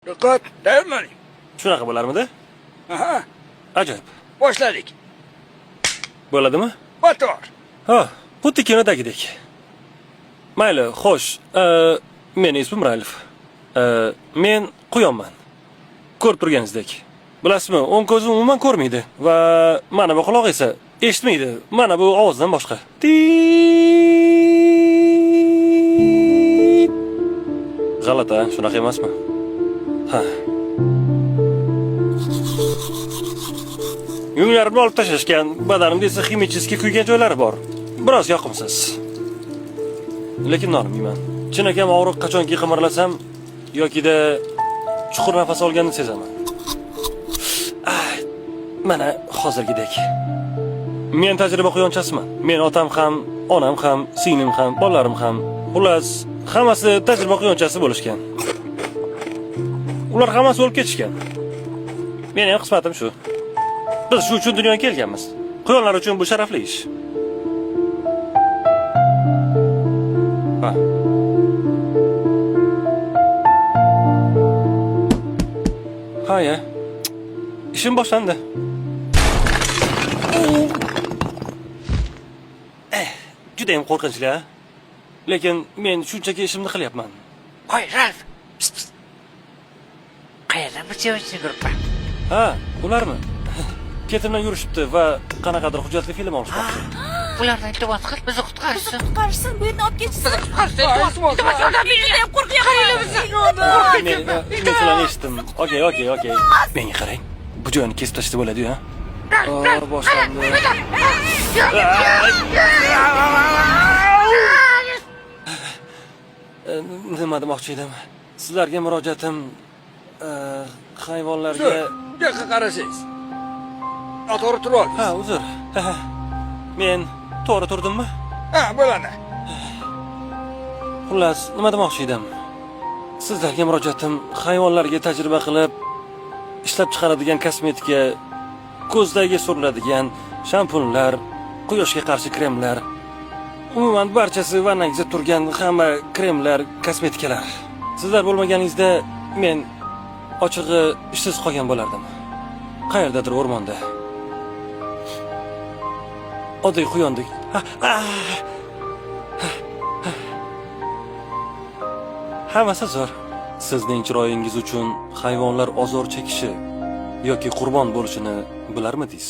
Diqqat, tayyorlaning. Shunaqa bo'larmidi? Aha, Ajoyib. boshladik. Bo'ladimi? Motor. Ha, xuddi kinodagidek. Mayli, xo'sh, meni ismim Ralf. Men quyonman. Ko'rib turganingizdek. Bilasizmi, o'ng ko'zim umuman ko'rmaydi va mana bu quloq esa eshitmaydi. Mana bu ovozdan boshqa. Tit. G'alati, a? Shunaqa emasmi? Ha. Yunglarimni olib tashlashgan, badanimda esa ximический kuygan joylari bor. Biroz yoqimsiz. Lekin nolimayman. Chinakam og'riq qachonki qimirlasam yokida chuqur nafas olganini sezaman. Ah, mana hozirgidek. Men tajriba quyonchasiman. Men otam ham, onam ham, singlim ham, bolalarim ham. Xullas, hammasi tajriba quyonchasi bo'lishgan. Ular hammasi o'lib ketishgan. Meni ham qismatim shu. Biz shu uchun dunyoga kelganmiz. Quyonlar uchun bu sharafli ish. Ha. Ha ya. Ishim boshlandi. Juda ham qo'rqinchli, a? Lekin men shunchaki ishimni qilyapman. Qo'y, Ralf. Pst, pst. Qayerdan bu sevimli gruppa? Ha, ularmi? Ketimdan yurishibdi va qanaqadir hujjatli film olishmoqchi. Ulardan iltimos qil, bizni qutqarishsin. Qutqarishsin, bu yerdan olib ketishsin. Bizni qutqarishsin, iltimos. Iltimos, yordam Men juda ham qo'rqyapman. Men sizlarni eshitdim. Okey, okey, okey. Menga qarang. Bu joyini kesib tashlasa bo'ladi-yu, ha? Boshlandi. Nima demoqchi edim? Sizlarga murojaatim hayvonlarga Uzr, bu yoqqa qarasangiz. Noto'g'ri turib oldingiz. Ha, uzr. Men to'g'ri turdimmi? Ha, bo'ladi. Xullas, nima demoqchi edim? Sizlarga murojaatim hayvonlarga tajriba qilib ishlab chiqaradigan kosmetika, ko'zdagi suriladigan shampunlar, quyoshga qarshi kremlar, umuman barchasi vannangizda turgan hamma kremlar, kosmetikalar. Sizlar bo'lmaganingizda men ochig'i ishsiz qolgan bo'lardim. Qayerdadir o'rmonda. Oddiy quyondek. Ha, ah! Hammasi zo'r. Sizning chiroyingiz uchun hayvonlar ozor chekishi yoki qurbon bo'lishini bilarmidingiz?